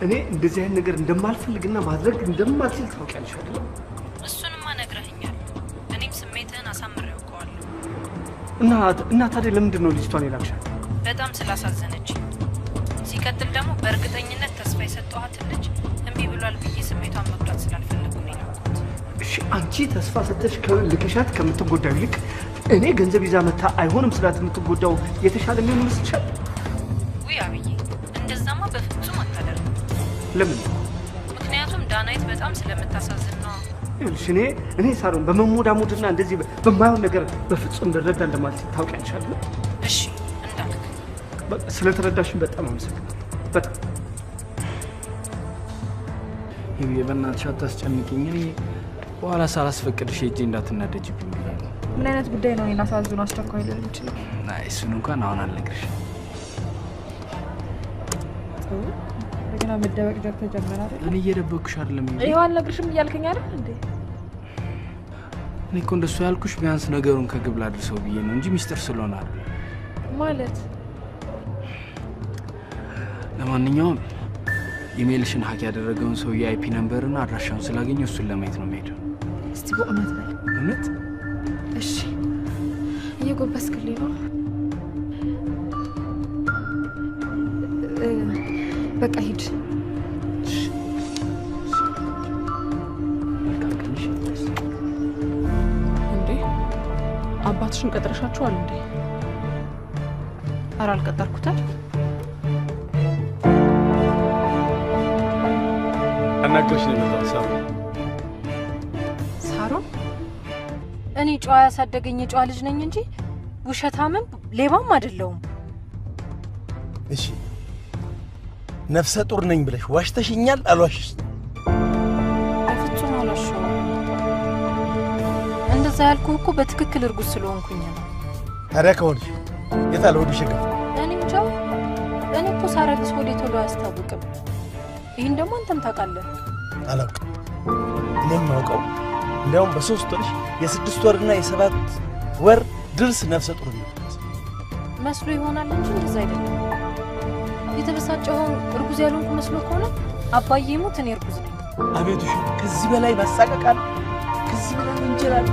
እኔ እንደዚህ አይነት ነገር እንደማልፈልግና ማድረግ እንደማልችል ታውቂያለሽ አይደል? እሱንማ ነግረኸኛል። እኔም ስሜትህን አሳምሬ አውቀዋለሁ። እና ታዲያ ለምንድን ነው ልጅቷን የላክሻት? በጣም ስላሳዘነች። ሲቀጥል ደግሞ በእርግጠኝነት ተስፋ የሰጠኋትን ልጅ እምቢ ብሏል ብዬ ስሜቷን መጉዳት ስላልፈለኩ ነው የላኩት። እሺ አንቺ ተስፋ ሰጥተሽ ልከሻት ከምትጎዳው ይልቅ እኔ ገንዘብ ይዛ መታ አይሆንም ስላት የምትጎዳው የተሻለ የሚሆን ይመስልሻል? ውይ አብዬ፣ እንደዛማ በፍጹም አታደርግም። ለምን? ምክንያቱም ዳናይት በጣም ስለምታሳዝን ነው። ይኸውልሽ እኔ ሳሮን በመሞዳሞድና እንደዚህ በማይሆን ነገር በፍጹም ልረዳ እንደማልችል ታውቂያለሽ አይደል? እሺ እንዳልክ። በቃ ስለተረዳሽኝ በጣም አመሰግናለሁ። በጣም ይሄ በእናትሽ አታስጨንቂኝ። እኔ በኋላ ሳላስፈቅድሽ ሄጄ እንዳትናደጂብኝ ብዬ ነው። ምን አይነት ጉዳይ ነው እኔን አሳዝኖ አስቸኳይ ሊሆን ይችላል? አይ እሱን እንኳን አሁን አልነግርሽም። ጥሩ እንደገና መደበቅ ተጀመረ አይደል? እኔ እየደበቅኩሽ አይደለም። ይኸው አልነግርሽም እያልከኝ አይደል እንዴ? እኔ እኮ እንደሱ ያልኩሽ ቢያንስ ነገሩን ከግብ ላድርሰው ብዬ ነው እንጂ ሚስጥር ስለሆነ አይደለም። ማለት ለማንኛውም ኢሜልሽን hack ያደረገውን ሰው የ IP number ና አድራሻውን ስላገኘው እሱን ለማየት ነው የምሄደው። እስቲ በእውነት በል። እውነት? እሺ እየጎበስክልኝ ነው። በቃ ሂድ። እንዴ አባትሽን ቀጥረሻቸዋል እንዴ? ኧረ አልቀጠርኩትም። አናግርሽ ነው የመጣሁት ሳሮን። ሳሮን እኔ ጨዋ ያሳደገኝ የጨዋ ልጅ ነኝ እንጂ ውሸታምም ሌባም አይደለሁም። እሺ ነፍሰ ጡር ነኝ ብለሽ ዋሽተሽኛል? አልዋሽሽም? በፍጹም አልዋሸሁም። እንደዛ ያልኩህ እኮ በትክክል እርጉዝ ስለሆንኩኝ ነው። ታዲያ ከሆንሽ የታለ ሆድሽ የገፋ? እኔ እንጃ። እኔ እኮ ሳረግዝ ሆዴ ቶሎ አያስታውቅም። ይህን ደግሞ አንተም ታውቃለህ። አላውቅም። እኔ የማውቀው እንዲያውም በ3 ወርሽ የ6 ወርና የ7 ወር ድርስ ነፍሰ ጡር ነው መስሎ ይሆናል እንጂ እንደዛ አይደለም። የተበሳጨኸውን እርጉዝ ያልሆንኩ መስሎ ከሆነ አባዬ ይሙት እኔ እርጉዝ ነኝ። አቤቱ ከዚህ በላይ ማሳቀቅ አለ? ከዚህ በላይ ወንጀል አለ?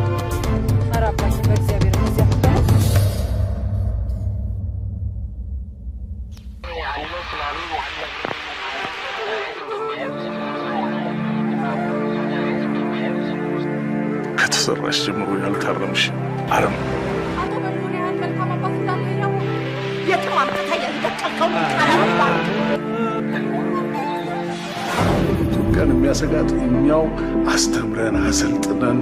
ኧረ አባዬ በእግዚአብሔር በዚያ ከተሰራሽ ጀምሮ ያልታረምሽ አረም አቶ በልሁን ያህል መልካም አባት እንዳለ ያው የትም አምጥተህ ያልደቀልከውን ቃል ኢትዮጵያን የሚያሰጋት እኛው አስተምረን አሰልጥነን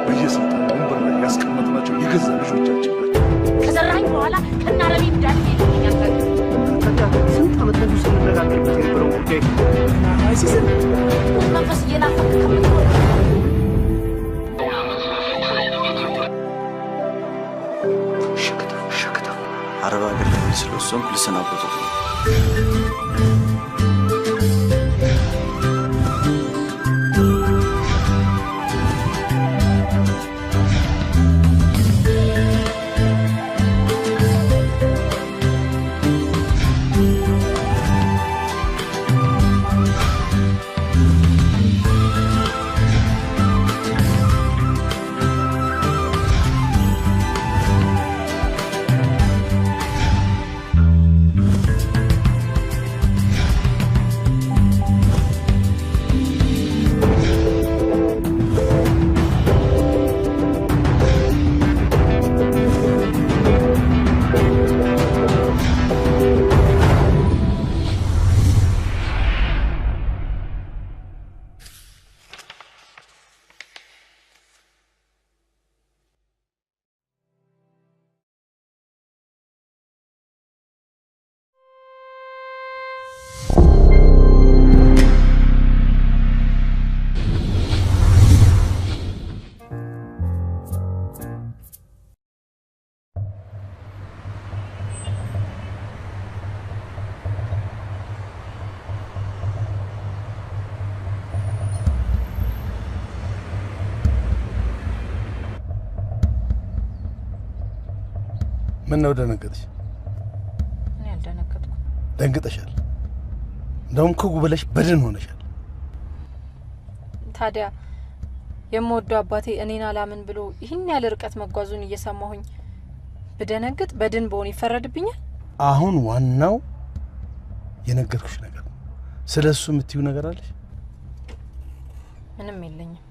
በየስልጣን ወንበር ላይ ያስቀመጥናቸው የገዛ ልጆቻችን ናቸው። ከዘራኝ በኋላ ከናረሚ እንዳለ ይሉኛል። ስንት ዓመት ሙሉ ስንነጋገርበት የነበረው ጉዳይ አይሲስን መንፈስ እየናፈቅ ከምትሆን አረብ ሀገር ለመሄድ ስለወሰንኩ ልሰናበቶት ነው። ምን ነው ደነገጥሽ? እኔ አልደነገጥኩም። ደንግጠሻል። እንደውም ክው ብለሽ በድን ሆነሻል። ታዲያ የምወደው አባቴ እኔን አላምን ብሎ ይህን ያህል ርቀት መጓዙን እየሰማሁኝ ብደነግጥ በድን በሆን ይፈረድብኛል? አሁን ዋናው የነገርኩሽ ነገር ነው። ስለሱ የምትይው ነገር አለሽ? ምንም የለኝም።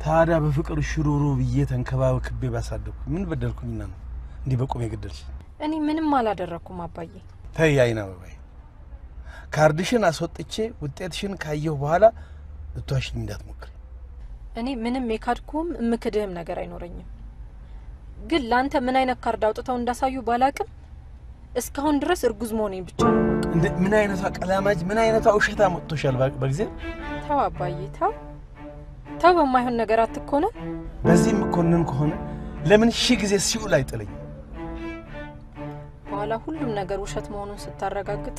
ታዲያ በፍቅር ሽሩሩ ብዬ ተንከባክቤ ባሳደግኩ ምን በደልኩኝና ነው እንዲህ በቁም የገደልሽ? እኔ ምንም አላደረኩም አባዬ። ተይ አይና አበባዬ፣ ካርድሽን አስወጥቼ ውጤትሽን ካየሁ በኋላ ልትዋሽኝ እንዳትሞክሪ። እኔ ምንም የካድኩም እምክድህም ነገር አይኖረኝም። ግን ላንተ ምን አይነት ካርድ አውጥተው እንዳሳዩ ባላቅም እስካሁን ድረስ እርጉዝ መሆኔን ብቻ ነው። እንደ ምን አይነቷ ቀላማጅ፣ ምን አይነቷ ውሸታም ወጥቶሻል በጊዜ። ተው አባዬ ተው ተው፣ በማይሆን ነገር አትኮነ። በዚህ የምኮንን ከሆነ ለምን ሺህ ጊዜ ሲኦል አይጥለኝም? በኋላ ሁሉም ነገር ውሸት መሆኑን ስታረጋግጥ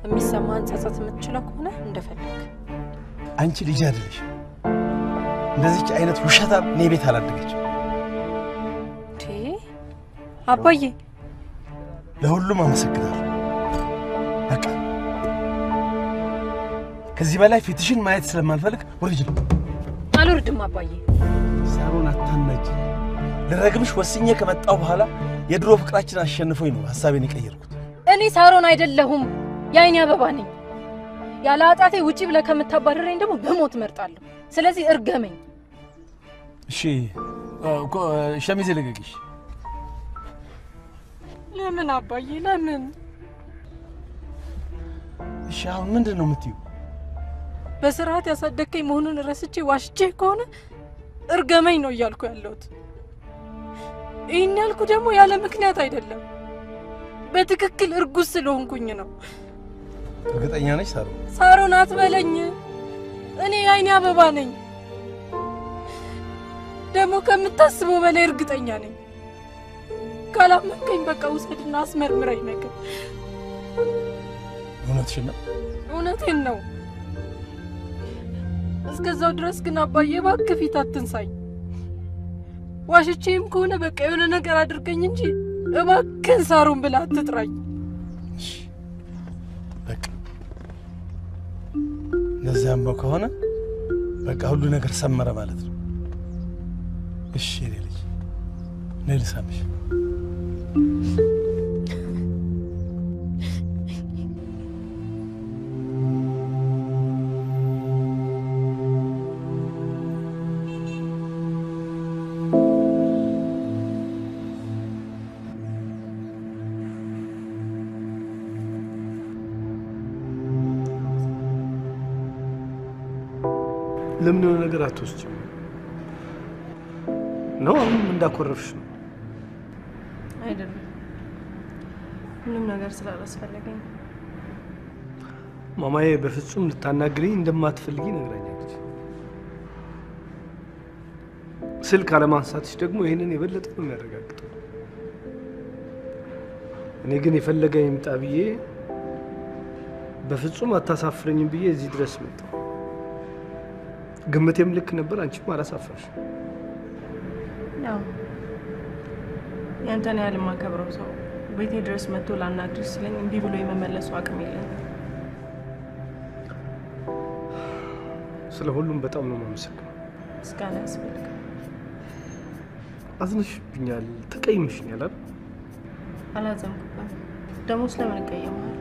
የሚሰማህን ጸጸት የምትችለው ከሆነ እንደፈለግ። አንቺ ልጅ አይደለሽ። እንደዚች አይነት ውሸታም እኔ ቤት አላደገችም። እንዴ አባዬ፣ ለሁሉም አመሰግናለሁ። በቃ ከዚህ በላይ ፊትሽን ማየት ስለማልፈልግ ወርጅ ነው። አልወርድም አባዬ። ሳሮን አታናጂ። ልረግምሽ ወስኜ ከመጣሁ በኋላ የድሮ ፍቅራችን አሸንፎኝ ነው ሀሳቤን የቀየርኩት። እኔ ሳሮን አይደለሁም፣ የአይኔ አበባ ነኝ። ያለ ኃጢአቴ ውጪ ብለህ ከምታባረረኝ ደግሞ በሞት እመርጣለሁ። ስለዚህ እርገመኝ። እሺ ሸሚዜ ልቀቂሽ። ለምን አባዬ ለምን? እሺ አሁን ምንድን ነው የምትይው? በስርዓት ያሳደግከኝ መሆኑን ረስቼ ዋሽቼ ከሆነ እርገመኝ ነው እያልኩ ያለሁት። ይህን ያልኩ ደግሞ ያለ ምክንያት አይደለም፣ በትክክል እርጉዝ ስለሆንኩኝ ነው። እርግጠኛ ነሽ ሳሮን? ሳሮን አትበለኝ፣ እኔ የአይኔ አበባ ነኝ። ደግሞ ከምታስበው በላይ እርግጠኛ ነኝ። ካላመንከኝ በቃ ውሰድና አስመርምረኝ ነገር። እውነትሽን ነው? እውነቴን ነው። እስከዛው ድረስ ግን አባዬ እባክህ ፊት አትንሳኝ። ዋሽቼም ከሆነ በቃ የሆነ ነገር አድርገኝ እንጂ እባክህን ሳሮን ብለህ አትጥራኝ። በቃ እንደዚያማ ከሆነ በቃ ሁሉ ነገር ሰመረ ማለት ነው። እሺ የኔ ልጅ ነይ ልሳምሽ። ለምን የሆነ ነገር አትወስጂም ነው? አሁንም እንዳኮረፍሽ ነው? አይደለም፣ ምንም ነገር ስላላስፈለገኝ። ማማዬ በፍጹም ልታናግሪኝ እንደማትፈልጊ ነግራኛለች። ስልክ አለማንሳትሽ ደግሞ ይህንን የበለጠ ነው የሚያረጋግጠው። እኔ ግን የፈለገ ይምጣ ብዬ በፍጹም አታሳፍረኝም ብዬ እዚህ ድረስ መጣሁ። ግምቴም ልክ ነበር። አንቺም አላሳፈርሽ። ያው ያንተን ያህል የማከብረው ሰው ቤቴ ድረስ መጥቶ ላናግርሽ ስለኝ እምቢ ብሎ የመመለሱ አቅም የለኝም። ስለ ሁሉም በጣም ነው የማመሰግነው። ምስጋና ያስፈልጋል። አዝነሽብኛል፣ ተቀይመሽኛል አይደል? አላዘንኩብህም። ደግሞ ስለምን እቀየምሃለሁ?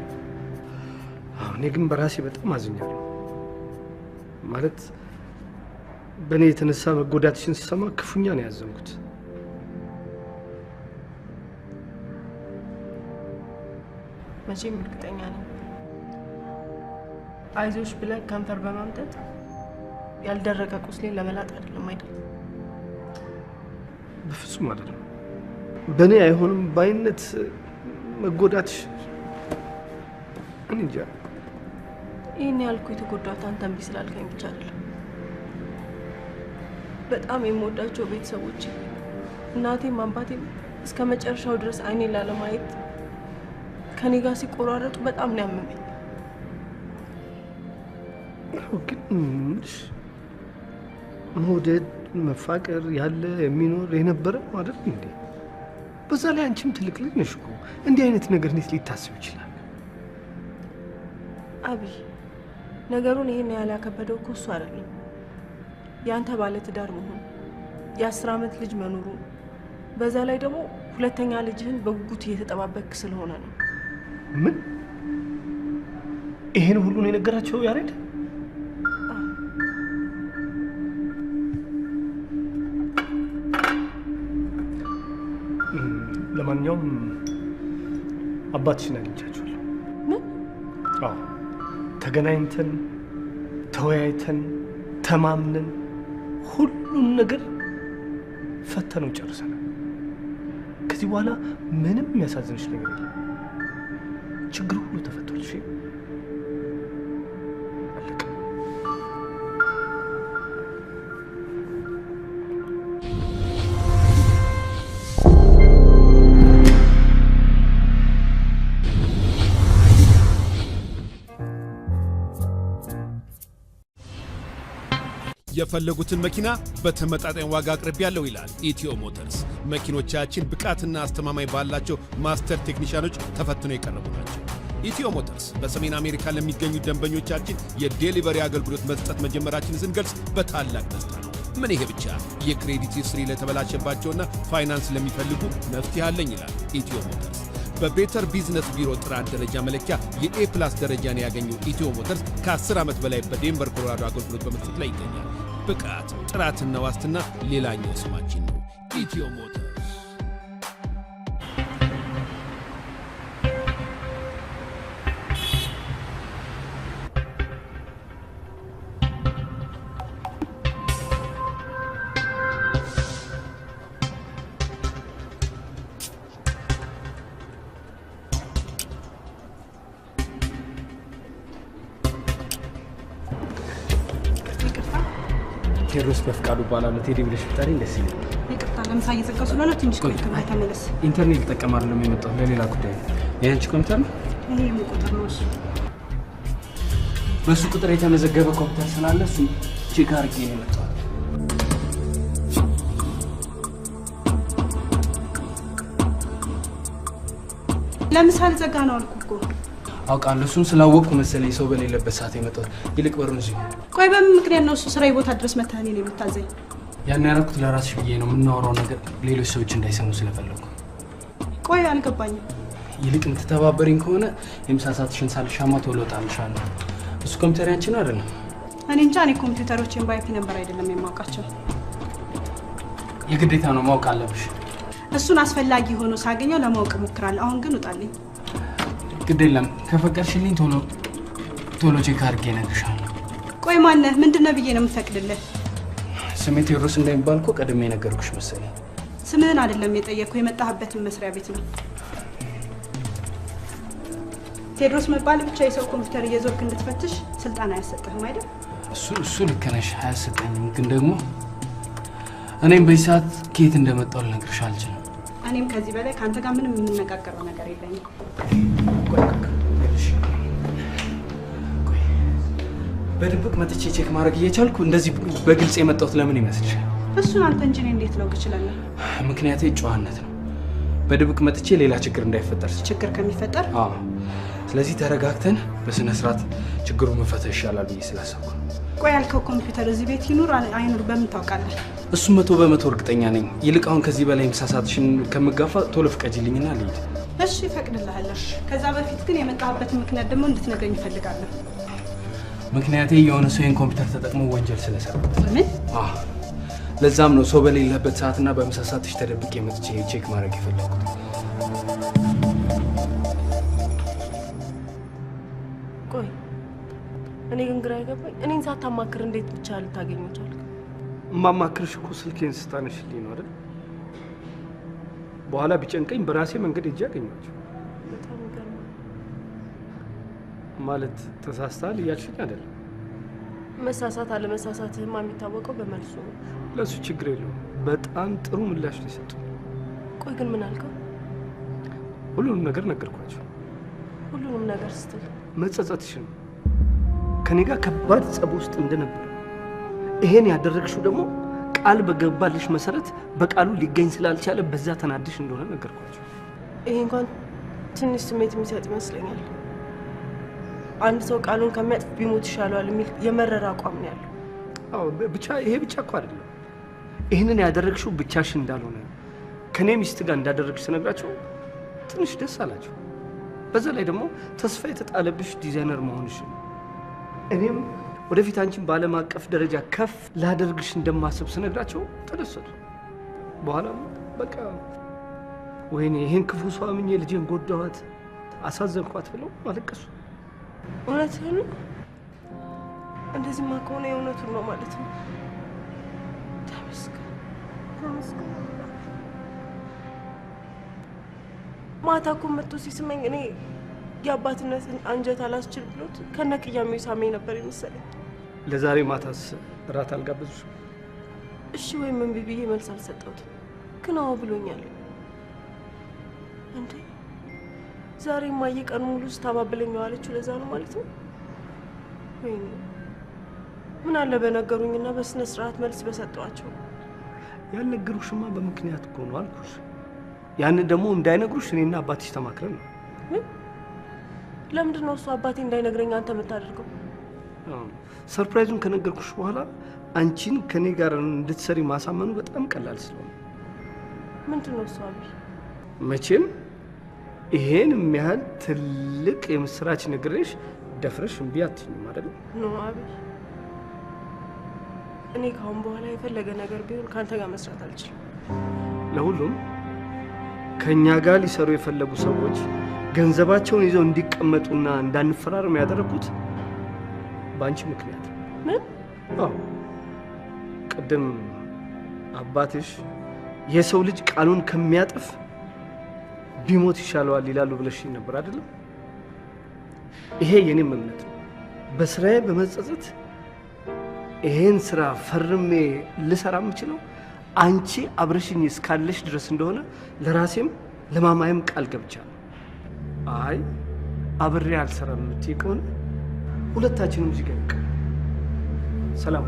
እኔ ግን በራሴ በጣም አዝኛለሁ። ማለት በእኔ የተነሳ መጎዳትሽን ስሰማ ክፉኛ ነው ያዘንኩት። መቼም እርግጠኛ ነኝ አይዞሽ ብለህ ከንፈር በማምጠጥ ያልደረቀ ቁስሌን ለመላጥ አይደለም አይደል? በፍጹም አይደለም። በእኔ አይሆንም ባይነት መጎዳትሽ እኔ እንጃ። ይህን ያልኩ የተጎዳሁት አንተ እምቢ ስላልከኝ ብቻ አይደለም። በጣም የምወዳቸው ቤተሰቦቼ እናቴም አባቴም እስከ መጨረሻው ድረስ አይኔን ላለማየት ከኔ ጋር ሲቆራረጡ በጣም ነው ያመመኝ። ግን መውደድ መፋቀር ያለ የሚኖር የነበረ አይደል እንዴ? በዛ ላይ አንቺም ትልቅ ልጅ ነሽ እኮ። እንዲህ አይነት ነገር እንዴት ሊታሰብ ይችላል? አብይ፣ ነገሩን ይሄን ያህል ያከበደው እኮ እሱ አይደለም። ያንተ ባለ ትዳር መሆን፣ የ10 ዓመት ልጅ መኖሩ፣ በዛ ላይ ደግሞ ሁለተኛ ልጅህን በጉጉት እየተጠባበቅክ ስለሆነ ነው። ምን? ይሄን ሁሉ ነው የነገራቸው ያሬድ? ለማንኛውም አባትሽን አግኝቻቸዋለሁ። ምን? አዎ፣ ተገናኝተን ተወያይተን ተማምነን ሁሉን ነገር ፈተነው ጨርሰናል። ከዚህ በኋላ ምንም የሚያሳዝንሽ ነገር የለም። ችግሩ ሁሉ ተፈቷል። እሺ፣ አለቀ። የፈለጉትን መኪና በተመጣጣኝ ዋጋ አቅርቤያለሁ ይላል ኢትዮ ሞተርስ። መኪኖቻችን ብቃትና አስተማማኝ ባላቸው master ቴክኒሻኖች ተፈትነው የቀረቡ ናቸው። ኢትዮ ሞተርስ በሰሜን አሜሪካ ለሚገኙ ደንበኞቻችን የ delivery አገልግሎት መስጠት መጀመራችንን ስንገልጽ በታላቅ ደስታ ነው። ምን ይሄ ብቻ፣ የ credit history ለተበላሸባቸውና ፋይናንስ ለሚፈልጉ መፍትሄ አለኝ ይላል ኢትዮ ሞተርስ። በ Better Business Bureau ጥራት ደረጃ መለኪያ የ A plus ደረጃን ያገኘው ኢትዮ ሞተርስ ከ10 ዓመት በላይ በዴንቨር ኮሎራዶ አገልግሎት በመስጠት ላይ ይገኛል። ብቃት፣ ጥራትና ዋስትና ሌላኛው ስማችን ነው። ኢትዮ ሞተርስ። ቴዎድሮስ በፍቃዱ እባላለሁ። ቴዲ ብለሽ ብጠሪኝ ደስ ይለኛል። ይቅርታ፣ ለምሳ እየዘጋሁ ስለሆነ ትንሽ ቆይተህ ተመለስ። ኢንተርኔት ልጠቀም አይደለም የመጣሁት፣ ለሌላ ጉዳይ ነው። የአንቺ ኮምፒውተር ነው? ይሄ የምን ቁጥር ነው? እሱ በእሱ ቁጥር የተመዘገበ ኮምፒውተር ስላለ እሱ check አድርጌ ነው የመጣሁት። ለምሳ ልዘጋ ነው አልኩህ እኮ። አውቃለሁ። እሱን ስላወቅኩ መሰለኝ ሰው በሌለበት ሰዓት የመጣሁት። ይልቅ በሩን ዝጊው። ቆይ በምን ምክንያት ነው እሱ ስራዬ ቦታ ድረስ መተህ እኔን የምታዘኝ? ያን ያደረኩት ለራስሽ ብዬ ነው። የምናወራው ነገር ሌሎች ሰዎች እንዳይሰሙ ስለፈለኩ። ቆይ አልገባኝም። ይልቅ የምትተባበሪኝ ከሆነ የምሳ ሰዓትሽን ሳልሻማ ቶሎ እወጣልሻለሁ። እሱ ኮምፒውተር ያንቺ ነው አይደለም? እኔ እንጃ። እኔ ኮምፒውተሮቼን በ IP number አይደለም የማውቃቸው። የግዴታ ነው ማወቅ አለብሽ። እሱን አስፈላጊ ሆኖ ሳገኘው ለማወቅ እሞክራለሁ። አሁን ግን ውጣልኝ። ግድ የለም፣ ከፈቀድሽልኝ ቶሎ ቶሎ check አድርጌ እነግርሻለሁ። ቆይ ማነህ? ምንድነው ብዬ ነው የምፈቅድልህ? ስሜ ቴዎድሮስ እንደሚባል እኮ ቀድሜ የነገርኩሽ መሰለኝ። ስምህን አይደለም የጠየቅኩህ፣ የመጣህበትን መስሪያ ቤት ነው። ቴዎድሮስ መባል ብቻ የሰው ኮምፒውተር እየዞርክ እንድትፈትሽ ስልጣን አያሰጥህም አይደል? እሱ ልክ ነሽ፣ አያሰጠኝም። ግን ደግሞ እኔም በዚህ ሰዓት ከየት እንደመጣሁ ልነግርሽ አልችልም። እኔም ከዚህ በላይ ከአንተ ጋር ምንም የምነጋገረው ነገር የለኝም። በድብቅ መጥቼ check ማድረግ እየቻልኩ እንደዚህ በግልጽ የመጣሁት ለምን ይመስልሻል? እሱን አንተ እንጂ እኔ እንዴት ላውቅ እችላለሁ? ምክንያቴ ጨዋነት ነው። በድብቅ መጥቼ ሌላ ችግር እንዳይፈጠር። ችግር ከሚፈጠር? አዎ። ስለዚህ ተረጋግተን በስነ ስርዓት ችግሩን መፈተሽ ይሻላል ብዬ ስላሰብኩ። ቆይ ያልከው ኮምፒውተር እዚህ ቤት ይኑር አይኑር በምን ታውቃለህ? እሱም 100% እርግጠኛ ነኝ። ይልቅ አሁን ከዚህ በላይ ምሳ ሰዓትሽን ከምጋፋ ቶሎ ፍቀጂልኝና ልሂድ። እሺ እፈቅድልሃለሁ። ከዛ በፊት ግን የመጣህበትን ምክንያት ደግሞ እንድትነግረኝ እፈልጋለሁ። ምክንያቴ የሆነ ሰው ይሄን ኮምፒውተር ተጠቅሞ ወንጀል ስለሰራ። ምን? አዎ። ለዛም ነው ሰው በሌለበት ሰዓትና በምሳ ሰዓትሽ ተደብቄ መጥቼ check ማድረግ የፈለኩት። ቆይ እኔ ግን ግራ የገባኝ እኔን ሳታማክር እንዴት ብቻ ልታገኘው ቻልክ? እማማክርሽ እኮ ስልኬን ስታነሽልኝ ነው አይደል? በኋላ ቢጨንቀኝ በራሴ መንገድ ሄጄ አገኘኋቸው። በጣም ይገርማል። ማለት ተሳስተሃል እያልሽኝ አይደለም? መሳሳት አለመሳሳትህማ የሚታወቀው በመልሱ ነው። ለእሱ ችግር የለውም። በጣም ጥሩ ምላሽ ነው የሰጡኝ። ቆይ ግን ምን አልከው? ሁሉንም ነገር ነገርኳቸው። ሁሉንም ነገር ስትል? መጸጸትሽን፣ ከኔ ጋር ከባድ ጸብ ውስጥ እንደነበር፣ ይሄን ያደረግሽው ደግሞ ቃል በገባልሽ መሰረት በቃሉ ሊገኝ ስላልቻለ በዛ ተናድሽ እንደሆነ ነገርኳቸው። ይሄ እንኳን ትንሽ ስሜት የሚሰጥ ይመስለኛል። አንድ ሰው ቃሉን ከሚያጥፍ ቢሞት ይሻለዋል የሚል የመረረ አቋም ነው ያለው። አዎ ብቻ ይሄ ብቻ እኮ አይደለም። ይህንን ያደረግሽው ብቻሽን እንዳልሆነ ከኔ ሚስት ጋር እንዳደረግሽ ስነግራቸው ትንሽ ደስ አላቸው። በዛ ላይ ደግሞ ተስፋ የተጣለብሽ ዲዛይነር መሆንሽ እኔም ወደፊት አንቺን በዓለም አቀፍ ደረጃ ከፍ ላደርግሽ እንደማስብ ስነግራቸው ተደሰቱ። በኋላም በቃ ወይኔ ይሄን ክፉ ሰው አምኜ ልጄን ጎዳኋት፣ አሳዘንኳት ብለው አለቀሱ። እውነትህን ነው? እንደዚህማ ከሆነ የእውነቱን ነው ማለት ነው። ተመስገን ተመስገን። ማታ እኮ መጥቶ ሲስመኝ እኔ የአባትነትን አንጀት አላስችል ብሎት ከነቅያሜው ሳመኝ ነበር የመሰለኝ። ለዛሬ ማታስ እራት አልጋበዙሽም? እሺ ወይም እምቢ ብዬ መልስ አልሰጠሁትም፣ ግን አዎ ብሎኛል። እንዴ ዛሬ እማዬ ቀኑ ሙሉ ስታባብለኝ የዋለችው ለዛ ነው ማለት ነው? ወይኔ ምን አለ በነገሩኝና በስነ ስርዓት መልስ በሰጠኋቸው። ያልነገሩሽማ በምክንያት እኮ ነው አልኩሽ። ያንን ደግሞ እንዳይነግሩሽ እኔና አባትሽ ተማክረን ነው። ለምንድን ነው እሱ አባቴ እንዳይነግረኝ አንተ የምታደርገው? surprise ኡን ከነገርኩሽ በኋላ አንቺን ከኔ ጋር እንድትሰሪ ማሳመኑ በጣም ቀላል ስለሆነ። ምንድን ነው እሱ አብይ? መቼም ይሄን የሚያህል ትልቅ የምስራች ነግሬሽ ደፍረሽ እምቢ አትይኝም አይደል? No አብይ፣ እኔ ካሁን በኋላ የፈለገ ነገር ቢሆን ከአንተ ጋር መስራት አልችልም። ለሁሉም ከኛ ጋር ሊሰሩ የፈለጉ ሰዎች ገንዘባቸውን ይዘው እንዲቀመጡና እንዳንፈራረም ያደረኩት በአንቺ ምክንያት ነው። ምን? አዎ ቅድም አባትሽ የሰው ልጅ ቃሉን ከሚያጥፍ ቢሞት ይሻለዋል ይላሉ ብለሽኝ ነበር አይደለም? ይሄ የኔም እምነት ነው። በስራዬ በመጸጸት ይሄን ስራ ፈርሜ ልሰራ የምችለው አንቺ አብረሽኝ እስካለሽ ድረስ እንደሆነ ለራሴም ለማማዬም ቃል ገብቻለሁ። አይ አብሬ አልሰራም የምትይ ከሆነ ሁለታችንም እዚህ ጋር ይብቃል። ሰላም።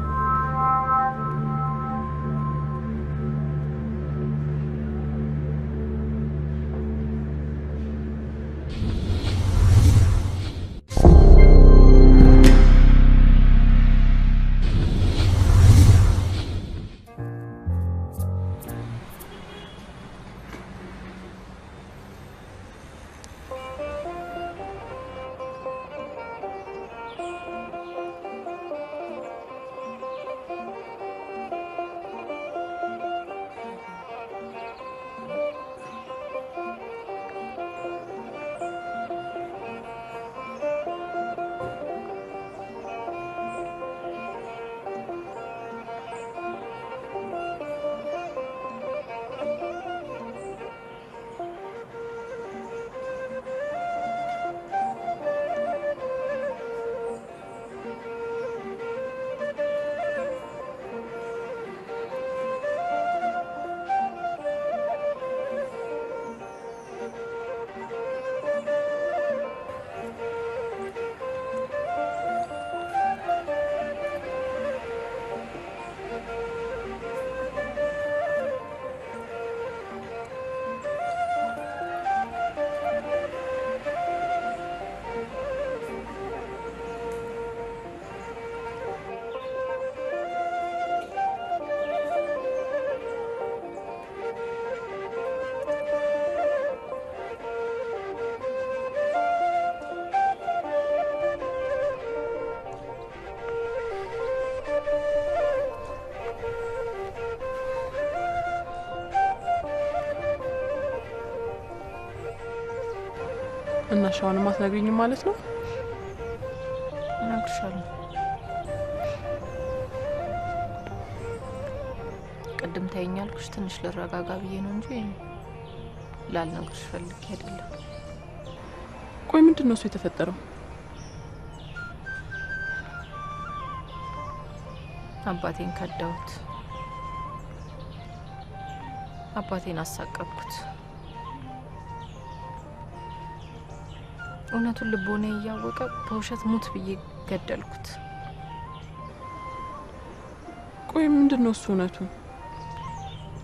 እና ሻውን አትነግሪኝም ማለት ነው? እነግርሻለሁ። ቅድም ታይኝ አልኩሽ ትንሽ ልረጋጋ ብዬ ነው እንጂ ላልነግርሽ ፈልጌ አይደለም። ቆይ ምንድን ነው እሱ የተፈጠረው? አባቴን ከዳሁት። አባቴን አሳቀብኩት። እውነቱን ልቦና እያወቀ በውሸት ሙት ብዬ ገደልኩት። ቆይ ምንድን ነው እሱ እውነቱ?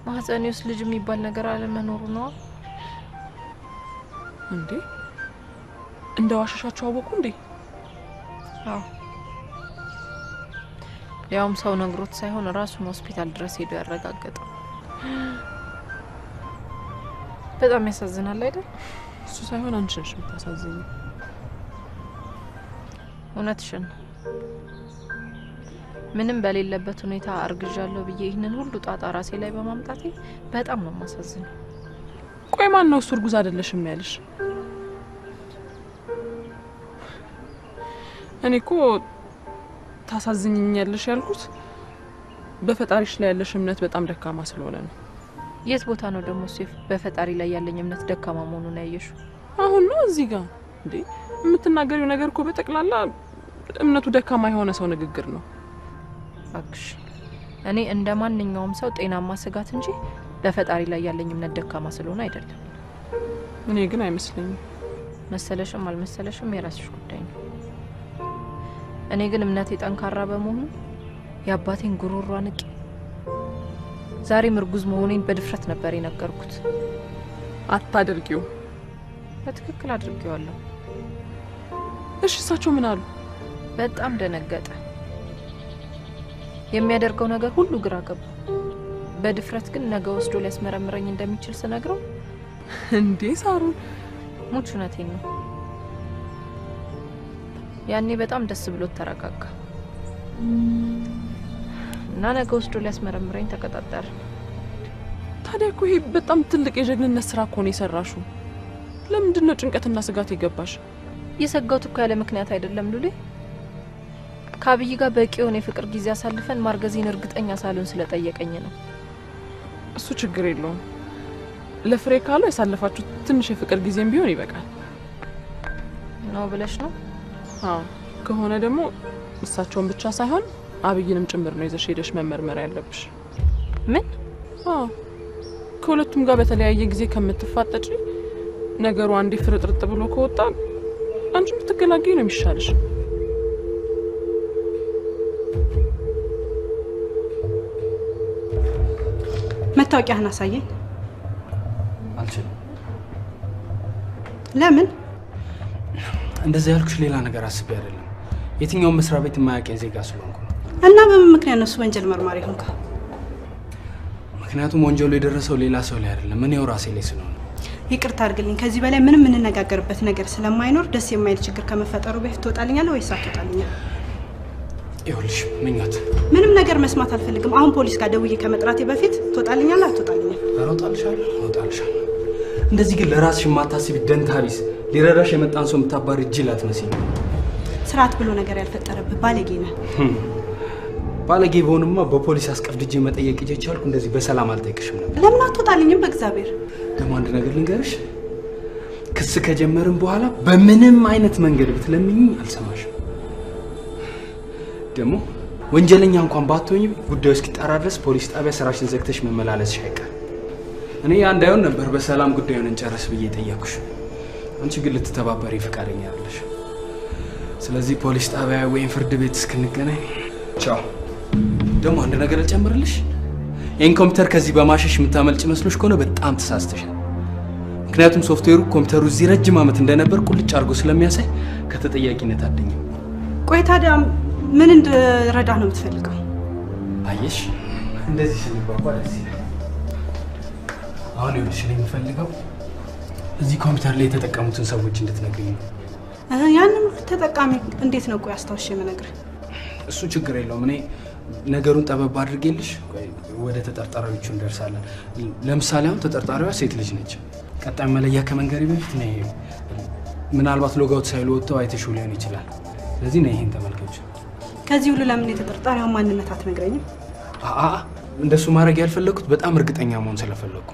ማህፀኔ ውስጥ ልጅ የሚባል ነገር አለመኖሩ ነው። እንዴ እንደ ዋሸሻቸው አወቁ እንዴ? አዎ፣ ያውም ሰው ነግሮት ሳይሆን ራሱን ሆስፒታል ድረስ ሄዶ ያረጋገጠው። በጣም ያሳዝናል አይደል? እሱ ሳይሆን አንቺ ነሽ የምታሳዝኚው። እውነትሽን ነው። ምንም በሌለበት ሁኔታ አርግዣለሁ ብዬ ይህንን ሁሉ ጣጣ ራሴ ላይ በማምጣቴ በጣም ነው የማሳዝነው። ቆይ ማን ነው እሱ እርጉዝ አይደለሽም ያለሽ? እኔ እኮ ታሳዝኝኛለሽ ያልኩት በፈጣሪሽ ላይ ያለሽ እምነት በጣም ደካማ ስለሆነ ነው። የት ቦታ ነው ደግሞ እሱ በፈጣሪ ላይ ያለኝ እምነት ደካማ መሆኑን ያየሽው? አሁን ነው እዚህ ጋር እንዴ? የምትናገሪው ነገር እኮ በጠቅላላ እምነቱ ደካማ የሆነ ሰው ንግግር ነው። እባክሽ፣ እኔ እንደ ማንኛውም ሰው ጤናማ ስጋት እንጂ በፈጣሪ ላይ ያለኝ እምነት ደካማ ስለሆነ አይደለም። እኔ ግን አይመስለኝም። መሰለሽም አልመሰለሽም የራስሽ ጉዳይ ነው። እኔ ግን እምነቴ ጠንካራ በመሆኑ የአባቴን ጉሮሮ አንቄ ዛሬም እርጉዝ መሆኔን በድፍረት ነበር የነገርኩት። አታደርጊው። በትክክል አድርጌዋለሁ። እሺ፣ እሳቸው ምን አሉ? በጣም ደነገጠ። የሚያደርገው ነገር ሁሉ ግራ ገባ። በድፍረት ግን ነገ ወስዶ ሊያስመረምረኝ እንደሚችል ስነግረው እንዴ ሳሩን፣ ሙች እውነቴን ነው። ያኔ በጣም ደስ ብሎት ተረጋጋ እና ነገ ወስዶ ሊያስመረምረኝ ተቀጣጠርን። ታዲያ እኮ ይሄ በጣም ትልቅ የጀግንነት ስራ እኮ ነው የሰራሽው። ለምንድን ነው ጭንቀትና ስጋት የገባሽ? የሰጋሁት እኮ ያለ ምክንያት አይደለም ሉሌ። ከአብይ ጋር በቂ የሆነ የፍቅር ጊዜ አሳልፈን ማርገዜን እርግጠኛ ሳልሆን ስለጠየቀኝ ነው። እሱ ችግር የለውም። ለፍሬ ካለው ያሳለፋችሁ ትንሽ የፍቅር ጊዜም ቢሆን ይበቃል ነው ብለሽ ነው? አዎ፣ ከሆነ ደግሞ እሳቸውን ብቻ ሳይሆን አብይንም ጭምር ነው ይዘሽ ሄደሽ መመርመር ያለብሽ። ምን? አዎ፣ ከሁለቱም ጋር በተለያየ ጊዜ ከምትፋጠጪ ነገሩ አንዴ ፍርጥርጥ ብሎ ከወጣ አንቺ ብትገላገይ ነው የሚሻልሽ። መታወቂያህን አሳየኝ። አልችልም። ለምን? እንደዚህ ያልኩሽ ሌላ ነገር አስቤ አይደለም። የትኛውም መስሪያ ቤት የማያውቀኝ ዜጋ ስለሆንኩ ነው። እና በምን ምክንያት ነው እሱ ወንጀል መርማሪ ሆንከው? ምክንያቱም ወንጀሉ የደረሰው ሌላ ሰው ላይ አይደለም፣ እኔው ራሴ ላይ ስለሆነ። ይቅርታ አድርግልኝ። ከዚህ በላይ ምንም የምንነጋገርበት ነገር ስለማይኖር ደስ የማይል ችግር ከመፈጠሩ በፊት ትወጣልኛለህ ወይስ አትወጣልኛለህ? ይኸውልሽ ምኞት፣ ምንም ነገር መስማት አልፈልግም። አሁን ፖሊስ ጋር ደውዬ ከመጥራቴ በፊት ትወጣልኛለህ አትወጣልኛለህ? ኧረ እወጣልሻለሁ፣ እወጣልሻለሁ። እንደዚህ ግን ለራስሽ የማታስቢ ደንታቢስ፣ ሊረዳሽ የመጣን ሰው የምታባሪ ጅል አትመስይም። ስርዓት ብሎ ነገር ያልፈጠረብህ ባለጌ ነህ። ባለጌ በሆንማ በፖሊስ አስቀፍድጄ መጠየቅ እየቻልኩ እንደዚህ በሰላም አልጠይቅሽም ነበር። ለምን አትወጣልኝም? በእግዚአብሔር ደግሞ አንድ ነገር ልንገርሽ፣ ክስ ከጀመርን በኋላ በምንም አይነት መንገድ ብትለምኚኝ አልሰማሽም። ደግሞ ወንጀለኛ እንኳን ባትሆኚ ጉዳዩ እስኪጣራ ድረስ ፖሊስ ጣቢያ ስራሽን ዘግተሽ መመላለስሽ አይቀር። እኔ ያ እንዳይሆን ነበር በሰላም ጉዳዩን እንጨርስ ብዬ ጠየኩሽ። አንቺ ግን ልትተባበሪ ፈቃደኛ አይደለሽ። ስለዚህ ፖሊስ ጣቢያ ወይም ፍርድ ቤት እስክንገናኝ ቻው። ደግሞ አንድ ነገር ልጨምርልሽ፣ ይህን ኮምፒውተር ከዚህ በማሸሽ የምታመልጭ መስሎሽ ከሆነ በጣም ተሳስተሻል። ምክንያቱም ሶፍትዌሩ ኮምፒውተሩ እዚህ ረጅም ዓመት እንደነበር ቁልጭ አድርጎ ስለሚያሳይ ከተጠያቂነት አትድኝም። ቆይ ታዲያ ምን እንድረዳህ ነው የምትፈልገው? አየሽ፣ እንደዚህ ስንጓጓ ደስ ይላል። አሁን ይኸውልሽ፣ እኔ የምፈልገው እዚህ ኮምፒውተር ላይ የተጠቀሙትን ሰዎች እንድትነግሪኝ ነው። ያንን ተጠቃሚ እንዴት ነው ቆይ አስታውሼ የምነግርህ? እሱ ችግር የለውም። እኔ ነገሩን ጠበብ አድርጌልሽ ወደ ተጠርጣሪዎቹ እንደርሳለን። ለምሳሌ አሁን ተጠርጣሪዋ ሴት ልጅ ነች። ቀጣይ መለያ ከመንገሬ በፊት ነይ፣ ምናልባት logout ሳይሉ ወጥተው አይተሽው ሊሆን ይችላል። ስለዚህ ነይ ይሄን ተመልከች። ከዚህ ሁሉ ለምን የተጠርጣሪዋን ማንነት አትነግረኝም? እንደሱ ማድረግ ያልፈለኩት በጣም እርግጠኛ መሆን ስለፈለኩ፣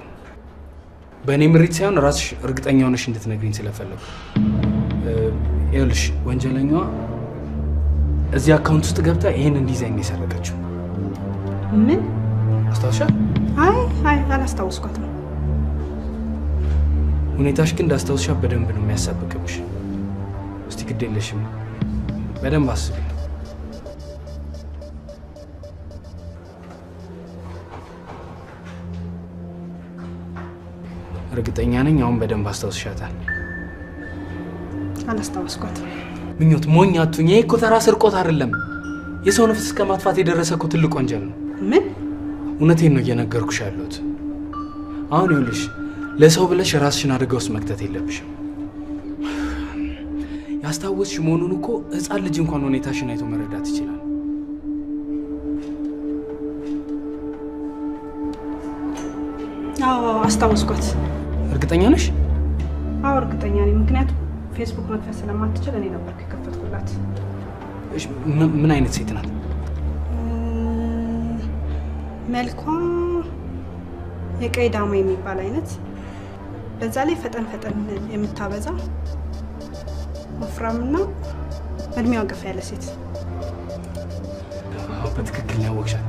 በእኔ ምሪት ሳይሆን ራስሽ እርግጠኛ ሆነሽ እንድትነግሪኝ ስለፈለኩ። ይኸውልሽ ወንጀለኛዋ እዚህ account ውስጥ ገብታ ይሄንን ዲዛይን ነው የሰረቀችው። ምን አስታውሻል? አይ አይ አላስታውስኳትም። ሁኔታሽ ግን እንዳስታውስሻ በደንብ ነው የሚያሳብቅብሽ። እስቲ ግድ የለሽም በደንብ አስቢ። እርግጠኛ ነኝ አሁን በደንብ አስታውስሻታል። አላስታውስኳትም። ምኞት ሞኝ አትሁኝ። ይሄ እኮ ተራ ስርቆት አይደለም። የሰው ነፍስ እስከ ማጥፋት የደረሰ እኮ ትልቅ ወንጀል ነው። ምን? እውነቴን ነው እየነገርኩሽ ያለሁት። አሁን ይኸውልሽ ለሰው ብለሽ ራስሽን አደጋ ውስጥ መክተት የለብሽም። ያስታወስሽ መሆኑን እኮ ሕፃን ልጅ እንኳን ሁኔታሽን አይቶ መረዳት ይችላል። አዎ አስታወስኳት። እርግጠኛ ነሽ? አዎ እርግጠኛ ነኝ። ምክንያቱም ፌስቡክ መክፈት ስለማትችል እኔ ነበርኩ የከፈትኩላት። እሺ ምን አይነት ሴት ናት? መልኳ የቀይ ዳማ የሚባል አይነት፣ በዛ ላይ ፈጠን ፈጠን የምታበዛ ወፍራምና እድሜዋ ገፋ ያለ ሴት። አዎ በትክክል ነው ያወቅሻት።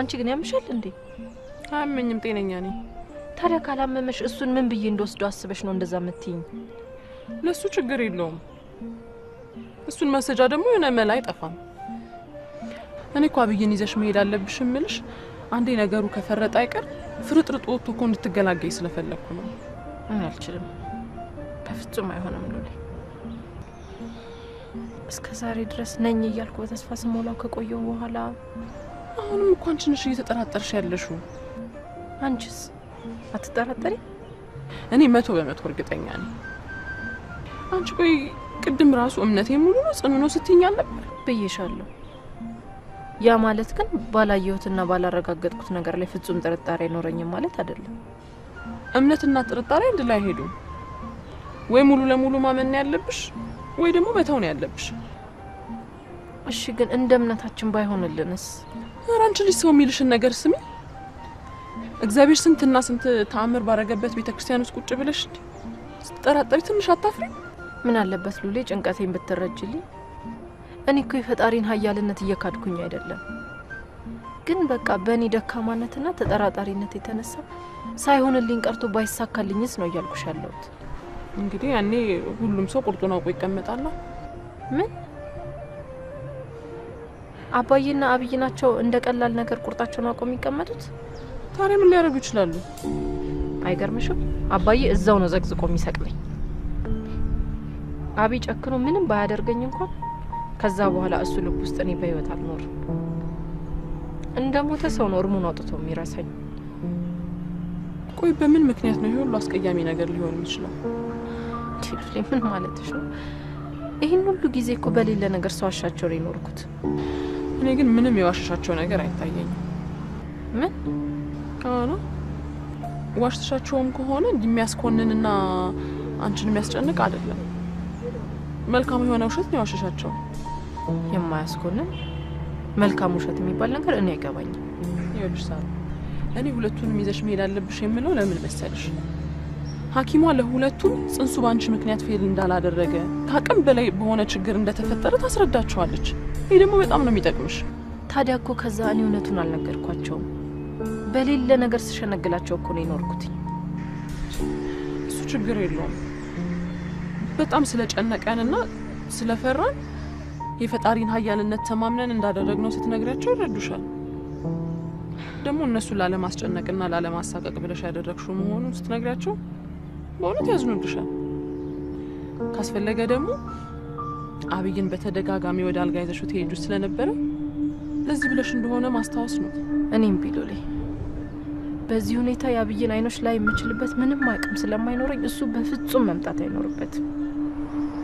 አንቺ ግን ያምሻል እንዴ? አያመኝም፣ ጤነኛ ነኝ። ታዲያ ካላመመሽ እሱን ምን ብዬ እንደወስደው አስበሽ ነው እንደዛ የምትይኝ? ለሱ ችግር የለውም። እሱን መሰጃ ደግሞ የሆነ መላ አይጠፋም። እኔ እኮ አብይን ይዘሽ መሄድ አለብሽ እምልሽ አንዴ ነገሩ ከፈረጠ አይቀር ፍርጥርጥ ወጥቶ እኮ እንድትገላገይ ስለፈለግኩ ነው። እኔ አልችልም፣ በፍጹም አይሆንም ሉሌ። እስከ ዛሬ ድረስ ነኝ እያልኩ በተስፋ ስሞላው ከቆየው በኋላ አሁንም እኮ አንቺ ነሽ እየተጠራጠርሽ ያለሽው። አንቺስ አትጠራጠሪ? እኔ 100% እርግጠኛ ነኝ። አንቺ ቆይ ቅድም ራሱ እምነቴ ሙሉ ነው ጽኑ ነው ስትይኝ አልነበር? ብዬሻለሁ። ያ ማለት ግን ባላየሁትና ባላረጋገጥኩት ነገር ላይ ፍጹም ጥርጣሬ አይኖረኝም ማለት አይደለም። እምነትና ጥርጣሬ አንድ ላይ አይሄዱም። ወይ ሙሉ ለሙሉ ማመን ነው ያለብሽ ወይ ደግሞ መተው ነው ያለብሽ። እሺ ግን እንደ እምነታችን ባይሆንልንስ? ኧረ አንቺ ልጅ ሰው የሚልሽን ነገር ስሚ። እግዚአብሔር ስንትና ስንት ተአምር ባረገበት ቤተክርስቲያን ውስጥ ቁጭ ብለሽ ስትጠራጠሪ ትንሽ አታፍሪ? ምን አለበት ሉሌ ጭንቀቴን ብትረጅልኝ። እኔ እኮ የፈጣሪን ኃያልነት እየካድኩኝ አይደለም፣ ግን በቃ በእኔ ደካማነትና ተጠራጣሪነት የተነሳ ሳይሆንልኝ ቀርቶ ባይሳካልኝስ ነው እያልኩሽ ያለሁት። እንግዲህ ያኔ ሁሉም ሰው ቁርጡን አውቆ ይቀመጣል። ምን አባዬና አብይ ናቸው እንደ ቀላል ነገር ቁርጣቸውን አውቀው የሚቀመጡት? ታዲያ ምን ሊያደርጉ ይችላሉ? አይገርምሽም? አባዬ እዛው ነው ዘቅዝቆ የሚሰቅለኝ። አብይ ጨክኖ ምንም ባያደርገኝ እንኳን ከዛ በኋላ እሱ ልብ ውስጥ እኔ በህይወት አልኖርም። እንደ ሞተ ሰው ነው እርሙን አውጥቶ የሚረሳኝ። ቆይ በምን ምክንያት ነው ይሄ ሁሉ አስቀያሚ ነገር ሊሆን የሚችለው? ምን ማለትሽ ነው? ይህን ሁሉ ጊዜ እኮ በሌለ ነገር ሰዋሻቸው ነው የኖርኩት። እኔ ግን ምንም የዋሸሻቸው ነገር አይታየኝም። ምን? አዎ ዋሽተሻቸውም ከሆነ እንደሚያስኮንንና አንቺን የሚያስጨንቅ አይደለም። መልካም የሆነ ውሸት ነው የዋሸሻቸው። የማያስኮንን መልካም ውሸት የሚባል ነገር እኔ አይገባኝም። ይኸውልሽ ሳራ፣ እኔ ሁለቱንም ይዘሽ መሄድ አለብሽ የምለው ለምን መሰለሽ? ሐኪሟ ለሁለቱም ጽንሱ ባንቺ ምክንያት fail እንዳላደረገ ከአቅም በላይ በሆነ ችግር እንደተፈጠረ ታስረዳቸዋለች። ይሄ ደግሞ በጣም ነው የሚጠቅምሽ። ታዲያ እኮ ከዛ እኔ እውነቱን አልነገርኳቸውም። በሌለ ነገር ስሸነግላቸው እኮ ነው የኖርኩት። እሱ ችግር የለውም። በጣም ስለጨነቀንና ስለፈራን የፈጣሪን ኃያልነት ተማምነን እንዳደረግነው ስትነግሪያቸው ይረዱሻል። ደግሞ እነሱን ላለማስጨነቅና ላለማሳቀቅ ብለሽ ያደረግሽው መሆኑን ስትነግሪያቸው በእውነት ያዝኑልሻል። ካስፈለገ ደግሞ አብይን በተደጋጋሚ ወደ አልጋ ይዘሽው ትሄጂ ስለነበረ ለዚህ ብለሽ እንደሆነ ማስታወስ ነው። እኔም ቢሉሌ በዚህ ሁኔታ የአብይን አይኖች ላይ የምችልበት ምንም አቅም ስለማይኖረኝ እሱ በፍጹም መምጣት አይኖርበትም።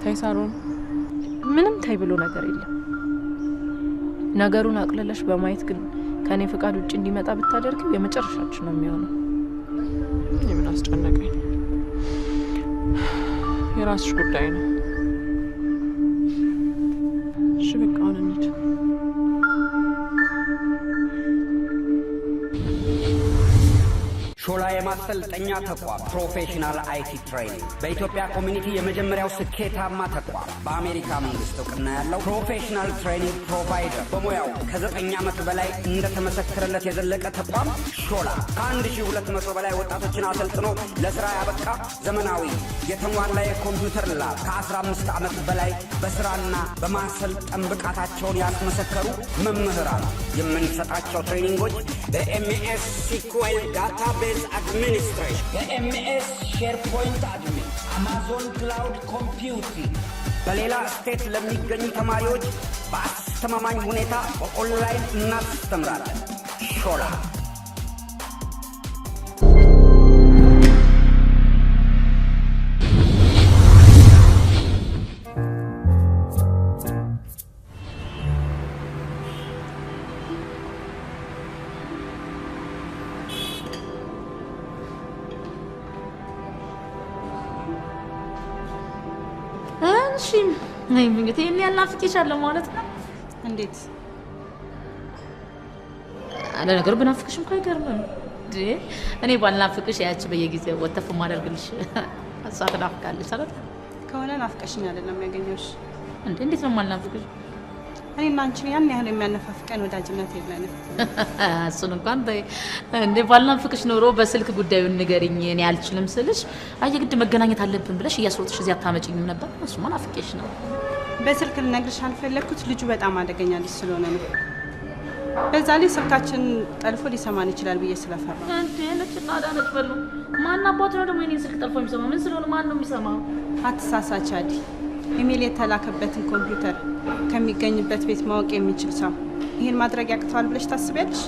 ታይ ሳሮን፣ ምንም ታይ ብሎ ነገር የለም። ነገሩን አቅልለሽ በማየት ግን ከኔ ፍቃድ ውጭ እንዲመጣ ብታደርጊው የመጨረሻችን ነው የሚሆነው። እኔ ምን አስጨነቀኝ? የራስሽ ጉዳይ ነው። እሺ በቃ አሁን እንሂድ። ሾላ ማሰልጠኛ ተቋም professional IT training በኢትዮጵያ community የመጀመሪያው ስኬታማ ተቋም፣ በአሜሪካ መንግስት እውቅና ያለው professional training provider፣ በሙያው ከ9 ዓመት በላይ እንደተመሰከረለት የዘለቀ ተቋም ሾላ፣ ከ1200 በላይ ወጣቶችን አሰልጥኖ ለስራ ያበቃ ዘመናዊ የተሟላ የኮምፒውተር lab፣ ከ15 ዓመት በላይ በስራና በማሰልጠን ብቃታቸውን ያስመሰከሩ መምህራን። የምንሰጣቸው training ኦች በ MS SQL database administration፣ በ MS SharePoint admin፣ Amazon cloud computing። በሌላ state ለሚገኙ ተማሪዎች በአስተማማኝ ሁኔታ በኦንላይን እናስተምራለን። ሾላ። እሺ፣ እንግዲህ ይሄን ያህል ናፍቄሻለሁ ማለት ነው። እንዴት? ለነገሩ ብናፍቅሽ እንኳ አይገርምም። እንዴ፣ እኔ ባልናፍቅሽ ያቺ በየጊዜው ወተፍ ማደርግልሽ እሷ ትናፍቃለች አይደል? ከሆነ ናፍቀሽኝ አይደለም ያገኘሁሽ። እንዴ፣ እንዴት ነው የማልናፍቅሽ? እኔ እና አንቺን ያን ያህል የሚያነፋፍቀን ወዳጅነት የለንም። እሱን እንኳን ተይ። እንዴ፣ ባልናፍቅሽ ኖሮ በስልክ ጉዳዩን ንገሪኝ እኔ አልችልም ስልሽ አይ የግድ መገናኘት አለብን ብለሽ እያስሮጥሽ እዚህ አታመጭኝም ነበር። እሱማ ናፍቄሽ ነው። በስልክ ልነግርሽ አልፈለግኩት ልጁ በጣም አደገኛ ልጅ ስለሆነ ነው። በዛ ላይ ስልካችን ጠልፎ ሊሰማን ይችላል ብዬ ስለፈራ። እንዴ፣ ነችና አዳነች በሉ። ማን አባቱ ነው ደግሞ የኔን ስልክ ጠልፎ የሚሰማው? ምን ስለሆነ ማን ነው የሚሰማው? አትሳሳች አዲ። ኢሜል የተላከበትን ኮምፒውተር ከሚገኝበት ቤት ማወቅ የሚችል ሰው ይህን ማድረግ ያቅተዋል ብለሽ ታስቢያለሽ?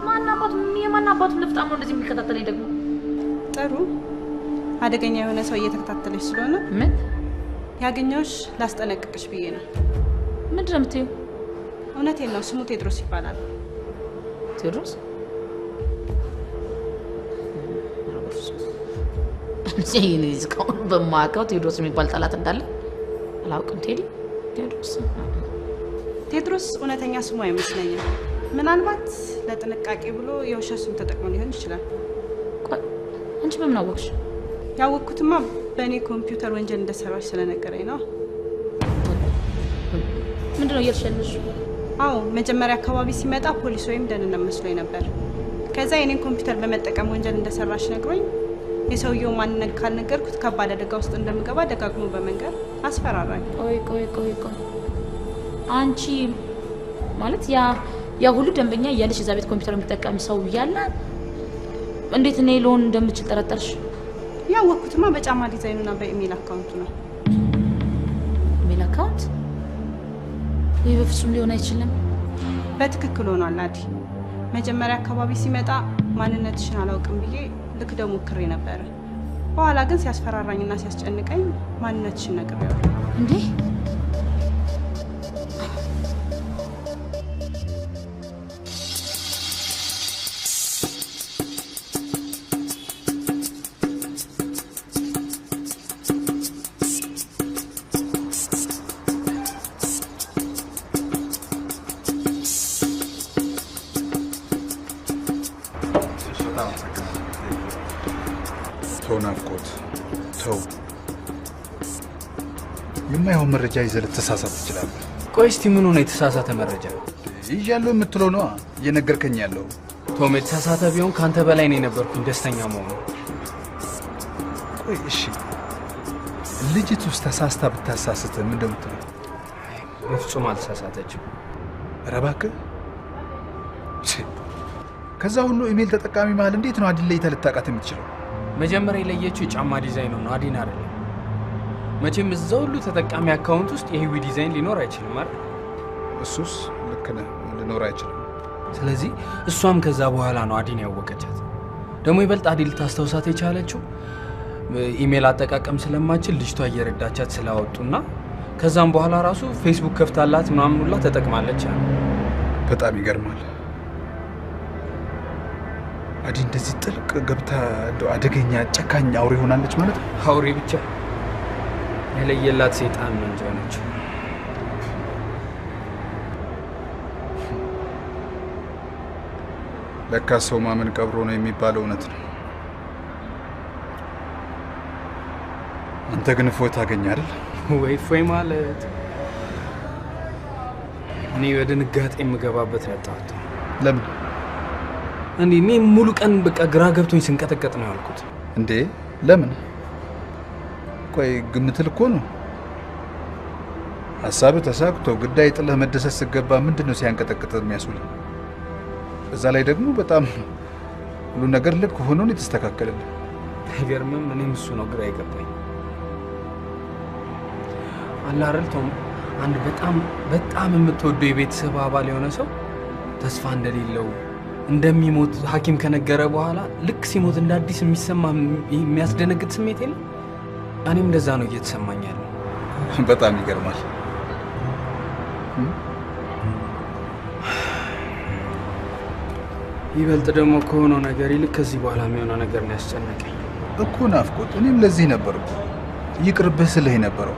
ማን አባቱ፣ የማን አባቱ ልፍጣም ነው እንደዚህ የሚከታተለኝ ደግሞ? ጥሩ፣ አደገኛ የሆነ ሰው እየተከታተለሽ ስለሆነ ምን ያገኘሁሽ ላስጠነቅቅሽ ብዬ ነው። ምንድን ነው የምትይው? እውነቴን ነው። ስሙ ቴድሮስ ይባላል። ቴዎድሮስ? እኔ እስካሁን በማውቀው ቴዎድሮስ የሚባል ጠላት እንዳለ አላውቅም። ቴዲ፣ ቴዎድሮስ። ቴድሮስ እውነተኛ ስሙ አይመስለኝም። ምናልባት ለጥንቃቄ ብሎ የውሸት ስም ተጠቅሞ ሊሆን ይችላል። አንቺ በምን አወቅሽ? ያወቅኩትማ በእኔ ኮምፒውተር ወንጀል እንደሰራሽ ስለነገረኝ ነው። ምንድን ነው እያልሽ ያለሽው? አዎ፣ መጀመሪያ አካባቢ ሲመጣ ፖሊስ ወይም ደህንነት መስሎኝ ነበር። ከዛ የኔን ኮምፒውተር በመጠቀም ወንጀል እንደሰራሽ ነግሮኝ የሰውየው ማንነት ካልነገርኩት ከባድ አደጋ ውስጥ እንደምገባ ደጋግሞ በመንገር አስፈራራኝ። ቆይ ቆይ ቆይ ቆይ፣ አንቺ ማለት ያ ሁሉ ደንበኛ እያለሽ፣ እዛ ቤት ኮምፒውተር የሚጠቀም ሰው እያለ እንዴት እኔ ልሆን እንደምችል ጠረጠርሽ? ያወቅኩትማ በጫማ ዲዛይኑና በኢሜል account ኡ ነው። Email account? ይህ በፍጹም ሊሆን አይችልም። በትክክል ሆኗል አዲ። መጀመሪያ አካባቢ ሲመጣ ማንነትሽን አላውቅም ብዬ ልክደው ሞክሬ ነበረ። በኋላ ግን ሲያስፈራራኝና ሲያስጨንቀኝ ማንነትሽን ነግሬዋለሁ። እንዴ፣ ተው ናፍቆት፣ ተው። የማይሆን መረጃ ይዘህ ልትሳሳት ትችላለህ። ቆይ እስቲ ምኑ ነው የተሳሳተ መረጃ? ይዣለሁ የምትለው ነዋ እየነገርከኝ ያለው። ቶም፣ የተሳሳተ ቢሆን ከአንተ በላይ ነው የነበርኩኝ ደስተኛ መሆኑ። ቆይ እሺ፣ ልጅቱ ውስጥ ተሳስታ ብታሳስትህ ምን እንደምትለው? በፍጹም አልተሳሳተችም። ኧረ እባክህ፣ ከዛ ሁሉ ኢሜል ተጠቃሚ መሀል እንዴት ነው አዲን ለይተህ ልታውቃት የምትችለው? መጀመሪያ የለየችው የጫማ ዲዛይኑ ነው፣ አዲን አይደለም። መቼም እዛ ሁሉ ተጠቃሚ account ውስጥ የህዊ ዲዛይን ሊኖር አይችልም አይደል? እሱስ ልክ ነህ፣ ሊኖር አይችልም። ስለዚህ እሷም ከዛ በኋላ ነው አዲን ያወቀቻት። ደግሞ ይበልጥ አዲ ልታስታውሳት የቻለችው ኢሜል አጠቃቀም ስለማችል ልጅቷ እየረዳቻት ስላወጡና ከዛም በኋላ ራሱ ፌስቡክ ከፍታላት ምናምን ሁላ ተጠቅማለች አሉ። በጣም ይገርማል። አዲ እንደዚህ ጥልቅ ገብታ እንደው አደገኛ ጨካኝ አውሬ ሆናለች ማለት ነው። አውሬ ብቻ፣ የለየላት ሰይጣን ነው እንጂ ሆነችው። ለካ ሰው ማመን ቀብሮ ነው የሚባለው እውነት ነው። አንተ ግን እፎይ ታገኘህ አይደል? ወይ እፎይ ማለት እኔ በድንጋጤ የምገባበት ያጣሁት። ለምን? እንዴ እኔ ሙሉ ቀን በቃ ግራ ገብቶኝ ስንቀጠቀጥ ነው ያልኩት። እንዴ ለምን? ቆይ ግምት ልኮ ነው። ሀሳብህ ተሳክቶ ግዳይ ጥለህ መደሰት ስገባ ምንድን ነው ሲያንቀጠቅጥ የሚያስውል? እዛ ላይ ደግሞ በጣም ሁሉ ነገር ልክ ሆኖ ነው የተስተካከለልህ። አይገርምም? እኔም እሱ ነው ግራ የገባኝ። አለ አይደል ቶም፣ አንድ በጣም በጣም የምትወደው የቤተሰብ አባል የሆነ ሰው ተስፋ እንደሌለው እንደሚሞት ሐኪም ከነገረ በኋላ ልክ ሲሞት እንደ አዲስ የሚሰማ የሚያስደነግጥ ስሜት የለም? እኔም እንደዛ ነው እየተሰማኝ ያለው። በጣም ይገርማል። ይበልጥ ደግሞ ከሆነው ነገር ይልቅ ከዚህ በኋላ የሚሆነው ነገር ነው ያስጨነቀኝ እኮ ናፍቆት። እኔም ለዚህ ነበር እኮ ይቅርብህ ስልህ የነበረው።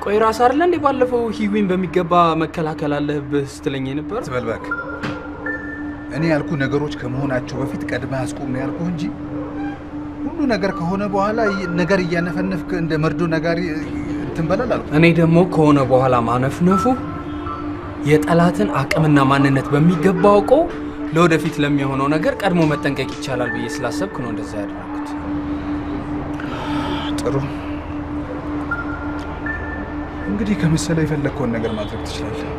ቆይ ራስ አይደለ እንዴ ባለፈው ሂዊን በሚገባ መከላከል አለብህ ስትለኝ የነበረው? ትበል እባክህ። እኔ ያልኩህ ነገሮች ከመሆናቸው በፊት ቀድመህ አስቁም ነው ያልኩህ እንጂ ሁሉ ነገር ከሆነ በኋላ ነገር እያነፈነፍክ እንደ መርዶ ነጋሪ እንትን በላል አልኩህ። እኔ ደግሞ ከሆነ በኋላ ማነፍነፉ የጠላትን አቅምና ማንነት በሚገባ አውቆ ለወደፊት ለሚሆነው ነገር ቀድሞ መጠንቀቅ ይቻላል ብዬ ስላሰብኩ ነው እንደዛ ያደረኩት። ጥሩ እንግዲህ ከመሰለ የፈለግከውን ነገር ማድረግ ትችላለህ።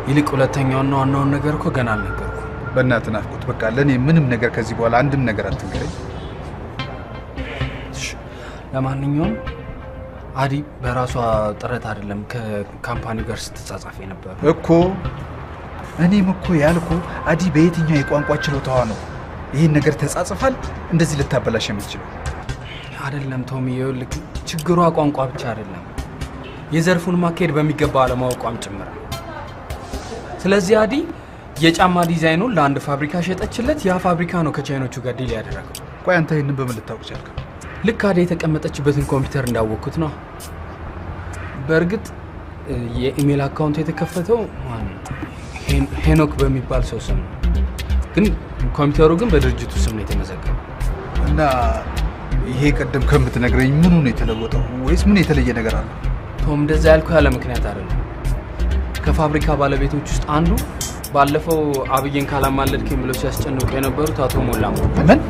ይልቅ ሁለተኛውና ዋናውን ነገር እኮ ገና አልነገርኩም። በእናትህ ናፍቆት፣ በቃ ለእኔ ምንም ነገር ከዚህ በኋላ አንድም ነገር አትንገረኝ። ለማንኛውም አዲ በራሷ ጥረት አይደለም ከካምፓኒው ጋር ስትጻጻፍ የነበረው እኮ። እኔም እኮ ያልኩህ አዲ በየትኛው የቋንቋ ችሎታዋ ነው ይህን ነገር ተጻጽፋል እንደዚህ ልታበላሽ የምትችለው? አይደለም ቶሚ፣ ይኸውልህ ችግሯ ቋንቋ ብቻ አይደለም፣ የዘርፉን ማካሄድ በሚገባ አለማወቋም ጭምር። ስለዚህ አዲ የጫማ ዲዛይኑን ለአንድ ፋብሪካ ሸጠችለት። ያ ፋብሪካ ነው ከቻይኖቹ ጋር deal ያደረገው። ቆይ አንተ ይህንን በምን ልታውቅ ቻልክ? ልክ አዲ የተቀመጠችበትን ኮምፒውተር እንዳወቅኩት ነው። በእርግጥ የ email account የተከፈተው ሄኖክ በሚባል ሰው ስም ነው፣ ግን ኮምፒውተሩ ግን በድርጅቱ ስም ነው የተመዘገበው። እና ይሄ ቀደም ከምትነግረኝ ምኑ ነው የተለወጠው? ወይስ ምን የተለየ ነገር አለ? ቶም፣ እንደዛ ያልኩህ ያለ ምክንያት አይደለም። ከፋብሪካ ባለቤቶች ውስጥ አንዱ ባለፈው አብይን ካላማለድከኝ ብለው ሲያስጨንቁ የነበሩት አቶ ሞላ ምን?